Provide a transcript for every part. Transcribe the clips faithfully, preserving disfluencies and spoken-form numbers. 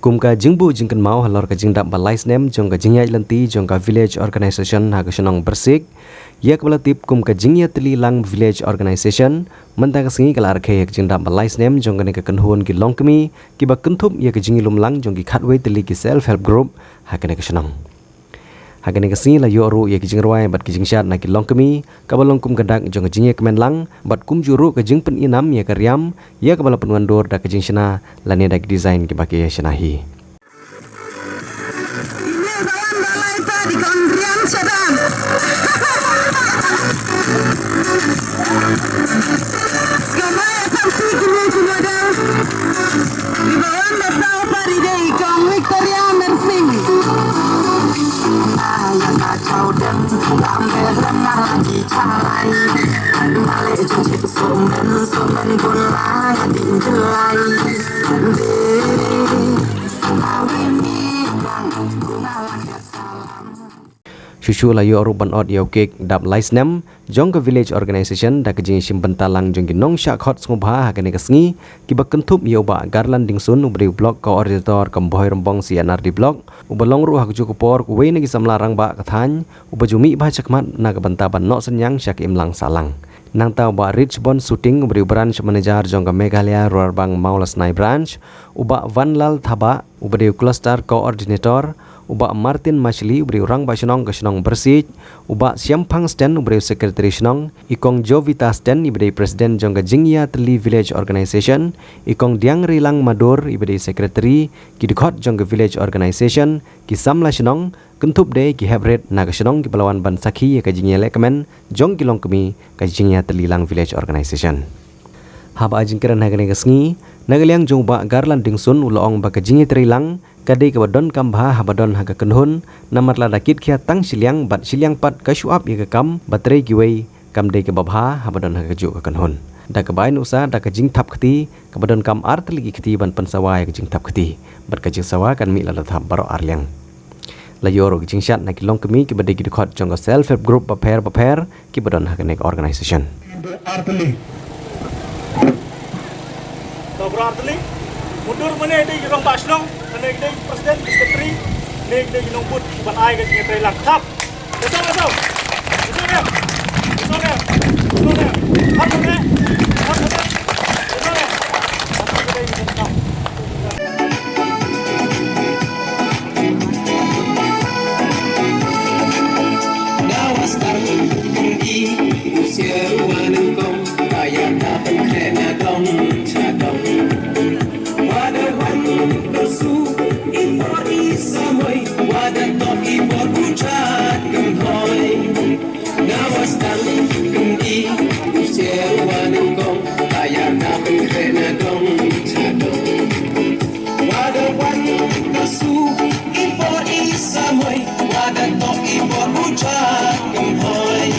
Kum ka jingbuh jingkynmaw halor ka jingdap ba lai snem jong ka jingïaid lynti jong ka Village Organisation ha ka shnong Byrsik, ïa kaba la tip kum ka Jingïatylli Lang Village Organisation, mynta ka sngi ka la rakhe ïa ka jingdap ba lai snem jong kane ka kynhun ki longkmie kiba kynthup ïa ka jingïalum lang jong ki khatwei tylli ki Self Help Group ha kane ka shnong. Ha kane ka sngi la ïoh ruh ïa ki jingrwai bad ki jingshad na ki longkmie, kaba long kum ka dak jong ka jingïakmen lang, bad kumjuh ruh ka jingpynim ïa ka riam, ïa kaba la pynwandur da ka jingshna lane da ki design kiba ki ïashna hi. Shuh shuh la ïoh ruh ban ot ïa u cake dap lai snem jong ka Village Organisation da ka jingïashim bynta lang jong ki nongshah khot sngewbha ha kane ka sngi, kiba kynthup ïa u Bah Garland Dingsun, uba dei u Block Coordinator ka Bhoirymbong C and R D Block, uba long ruh ha kajuh ka por uwei na ki samla rangbah ka thaiñ, uba ju mih bha shakhmat na ka bynta ban noh synñiang sha ka imlang sahlang. Nangta u Bah Richbon Suting, uba dei u Branch Manager jong ka Meghalaya Ruralbang Mawlasnai Branch, u Bah Vanlal Thabah, uba dei u Cluster Coordinator, u Bah Martin Mashli, uba dei u Rangbah Shnong ka shnong Byrsik, u Bah Siamphang Sten, uba dei u Secretary Shnong, i Kong Jovita Sten, iba dei President jong ka Jingïatylli Village Organisation, i Kong Diangreilang Madur, iba dei Secretary, ki dkhot jong ka Village Organisation, ki samla shnong, kynthup de ki heprit na ka shnong kiba la wan ban sakhi ïa ka jingïalehkmen jong ki longkmie ka Jingïatylli Lang Village Organisation. Haba ai jingkren ha kane ka sngi, na ka liang jong u Bah Garland Dingsun u la ong ba ka jingïatrei lang ka dei kaba donkam bha haba don ha ka kynhun, namar lada kit khia tang shiliang bad shiliang pat ka shu ap ïa ka kam ba trei kiwei kam dei kaba bha haba don ha kajuh ka kynhun. Da kaba ai nuksa da ka jingthap kti kaba donkam ar tylli ki kti ban pynsawa ïa ka jingthap kti, bad ka jingsawa kan mih lada thap baroh ar liang. La ïoh ruh ki jingshad na ki longkmie kiba dei ki dkhot jong ka Self Help Group bapher bapher kiba don ha kane ka organisation. Ar tylli. Ka bra ar tylli. Mundur mane dei ki rangbah shnong, kane dei president, secretary, ne dei ki nongbud ban ai ka jingïatrei lang. Thap. Betul, betul. Betul ya. Betul ya. Betul ya. Betul ya. Betul ya. Betul ya. Dawa star kynti usia ruwa nyngkong, ba ïa ka pynkreh na dong sha dong. Wat da wan kyrsu i por i samoi, wat da tok i por u jad kynhoi. Dawa star kynti usia ruwa nyngkong, ba ïa ka pynkreh na dong sha dong. Wat da wan kyrsu i por i samoi, wat da tok i por u jad kynhoi.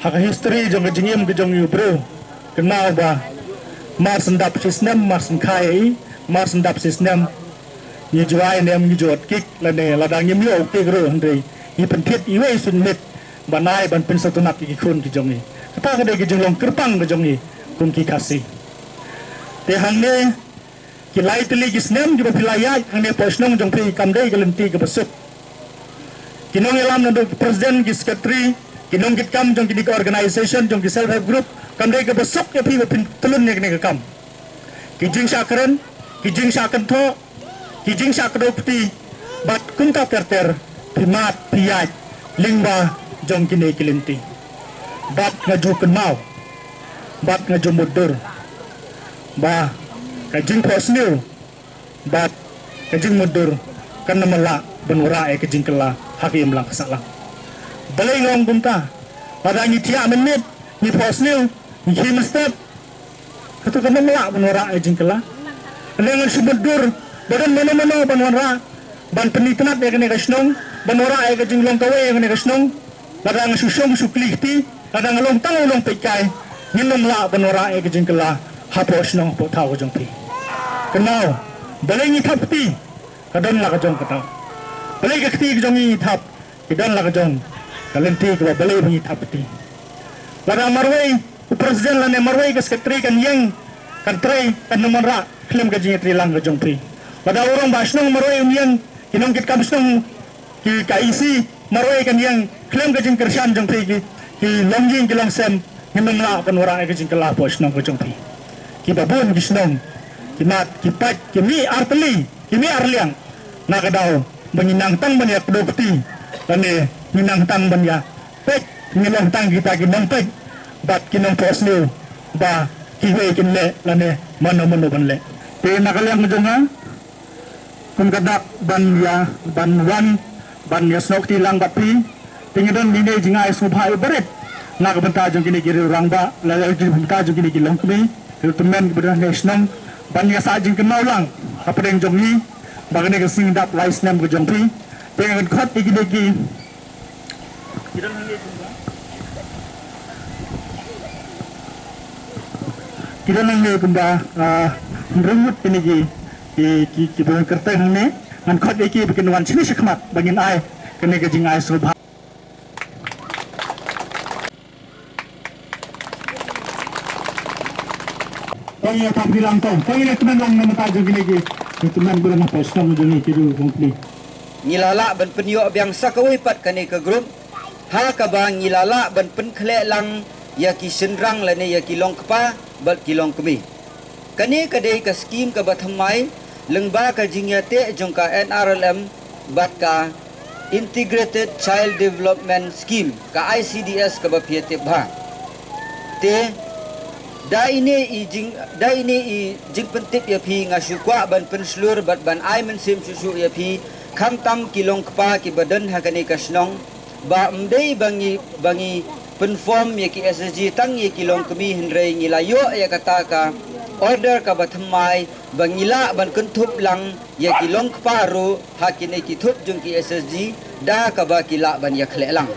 Ha ka history jong ka jingim ka jong u briew, kynmaw ba mar shen dap shi snem, mar shen kha ïa i, mar shen dap shi snem, ngi ju ai ne em ngi ju ot cake lane lada ngim ïoh cake ruh hynrei ngi pynthied iwei i suiñ miet ban ai ban pynsngewtynnat ïa ki khun ki jong ngi. Kata ka dei ka jinglong kyrpang ka jong ngi kum ki Khasi. Te hangne ki lai tylli ki snem kiba phi la ïaid hangne hapoh shnong jong phi kam dei ka lynti kaba suk. Ki nongïalam naduh ki president, ki secretary, ki nongkitkam jong kine ki organisation, jong ki self help group, kam dei kaba suk ïa phi ba phin tylun ïa kane ka kam. Ki jingshah kren, ki jingshah kynthoh, ki jingshah kdew kti, bad kumta ter ter, phi mad phi ïaid lyngba jong kine ki lynti. Bad nga ju kynmaw, bad nga ju mutdur ba ka jingphohsniew bad ka jingmutdur kan ym lah ban wanrah ïa ka jingkylla ha ka imlang ka sahlang. Balei nga ong kumta? Lada ngi thiah mynmiet, ngi phohsniew, ngi khie mynstep, hato kan ym lah ban wanrah ïa ka jingkylla? Lane ngan shu mutdur ba don mano mano ban wanrah, ban pynitynnat ïa kane ka shnong, ban wanrah ïa ka jinglong kawei ïa kane ka shnong. Lada nga shu shong shu kli kti, lada nga long tang u nongpeitkai, ngin ym lah ban wanrah ïa ka jingkylla hapoh shnong hapoh thaw ka jong phi. Kynmaw, balei ngi thap kti, ka don la ka jong ka daw. Balei ka kti ka jong ngi ngi thap, ka don la ka jong ka lynti kaba balei ba ngi thap kti. Lada marwei u president lane marwei ka secretary kan ïeng, kan trei, kan ym wanrah khlem ka jingïatreilang ka jong phi. Lada u ong ba shnong marwei un ïeng, ki nongkitkam shnong, ki ka E C marwei kan ïeng, khlem ka jingkyrshan jong phi ki, ki longïing ki longsem, ngin ym lah ban wanrah ïa ka jingkylla hapoh shnong ka jong phi. Kiba bun ki shnong ki mad ki pait, ki mih artylli, ki mih arliang na ka daw ba ngi nang tang ban ïa kdew kti lane ngi nang tang ban ïa peit, ngi long tang kita ki nongpeit bad ki nongphohsniew ba kiwei kin leh lane mano mano ban leh. Te na ka liang ka jong nga, kum ka dak ban ïa, ban wan ban ïa snoh kti lang bad phi, te ngi don kine ki jingai sngewbha ibarit na ka bynta jong kine ki riew rangbah, la la jong bynta jong kine ki longkmie, ki tymmen kiba don ha shnong, ban ïa sah jingkynmaw lang hapdeng jong ngi ba kane ka sngi dap lai snem ka jong phi. Te ngan khot ïa kine ki, ki don hangne kumba, ki don hangne kumba, ah, hynriew ngut kine ki, ki, ki, kiba kyrteng hangne. Ngan khot ïa ki ba kin wan shane shakhmat ba ngin ai kane ka jingai sngewbha. Tang ïa ka bilang tang, tang ïa tymmen long na mynta jong kine ki, ki tymmen bilang hapoh shnong jong ngi ki riew rangbah. Ngi la lah ban pynïoh biang sa kawei pat kane ka group, ha kaba ngi la lah ban pynkhleh lang ïa ki shynrang lane ïa ki longkpa bad ki longkmie. Kane ka dei ka skim kaba thymmai lyngba ka jingïateh jong ka N R L M bad ka Integrated Child Development Scheme, ka I C D S kaba phi ïa tip bha. Te da ine i jing, da ine i jingpyntip ïa phi, nga shu kwah ban pynshlur bad ban ai mynsiem shuh shuh ïa phi, khamtam ki longkpa kiba don ha kane ka shnong, ba ym dei ba ngi, ba ngi pynform ïa ki S H G tang ïa ki longkmie, hynrei ngi la ïoh ïa kata ka order kaba thymmai ba ngi lah ban kynthup lang ïa ki longkpa ruh ha kine ki thup jong ki S H G, da kaba ki lah ban ïakhleh lang.